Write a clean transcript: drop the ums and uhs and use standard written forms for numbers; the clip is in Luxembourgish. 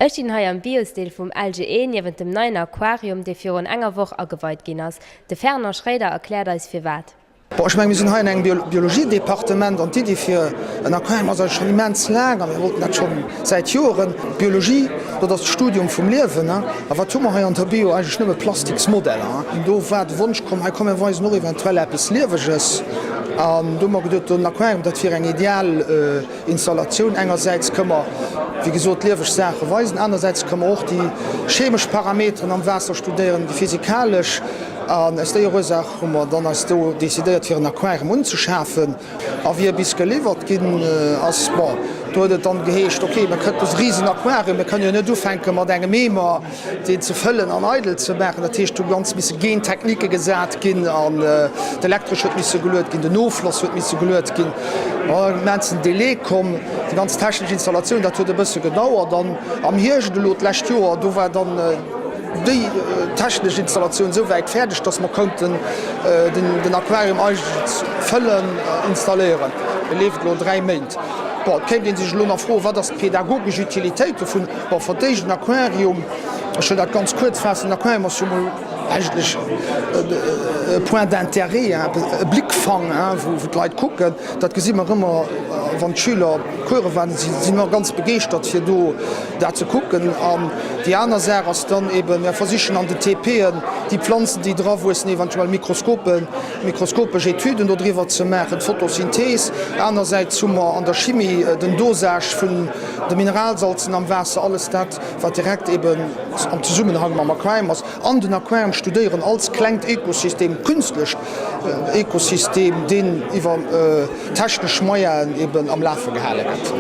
Ech stinn hei am Biosdeel vum LGE niewent dem neien Aquarium, dee virun enger Woch ageweit ginn ass. De Fernand Schroeder erkläert eis firwat. Bon, ech mengen, mir sinn hei an engem Biologiedepartement an d'Iddi fir en Aquarium ass eigentlech schonn immens laang a mir wollten dat scho säit Joeren. Biologie, dat ass d'Studium vum Liewen. A wat hu mer hei an der Bio? Eigentlech nëmme Plastiksmodeller. An do war de Wonsch komm, hei komm mir weisen och eventuell eppes Lieweges. An do hu mer geduet, den Aquarium, dat wier eng ideal Installatioun. Engersäits kënne mer, wéi gesot, lieweg Saache weisen, anersäits kënne mer och déi chemesch Parameteren am Waasser studéieren, déi physikalesch. An aus déier Ursaach hu mer dann eis do decidéiert, fir en Aquarium unzeschafen. A wéi e bis geliwwert ginn ass, bon, do huet et dann geheescht, ok, mir kréien dës risen Aquarium, mir kënnen jo net ufänke mat engem Eemer, deen ze fëllen an eidel ze maachen. Dat heescht, do hu ganz misse Gentechnike gesat ginn an d'Elektresch huet misse geluet ginn, den Offloss huet misse geluet ginn. Immensen Delai komm. Déi ganz technesch Installatioun, dat huet e bësse gedauert. An am Hierscht elo d'lescht Joer, do war dann déi technesch Installatioun esou wäit fäerdeg, datt mer konnten den Aquarium eigentlech fëllen, installéieren. E leeft elo 3 Méint. Bon, et kéint ee sech elo nach froen, Wat ass d'pedagogesch Utilitéit dovun? Bon, fir d'éischt en Aquarium, ech wëll dat ganz kuerz faassen, en Aquarium ass jo mol eigentlech e Point d'intérêt, e Blickfang, wou d'Leit kucken. Dat gesi mer ëmmer, wann d'Schüler Course waren, si sinn ëmmer ganz begeeschtert, fir do dat ze kucken. An déi aner Saach ass dann eben, mir versichen an den TPen déi Planzen, déi dra wuessen, eventuell Mikroskopen, mikroskopesch Etüden dodriwwer ze maachen, d'Photosynthees. Anersäits hu mer an der Chimie den Dosage vun de Mineralsalzen am Waasser, alles dat, wat direkt eben am Zesummenhang mam Aquarium ass. An den Aquarium studéieren als klengt Ökosystem, künstlecht Ökosystem, deen iwwer technesch Moyenen eben am Lafe gehale gëtt.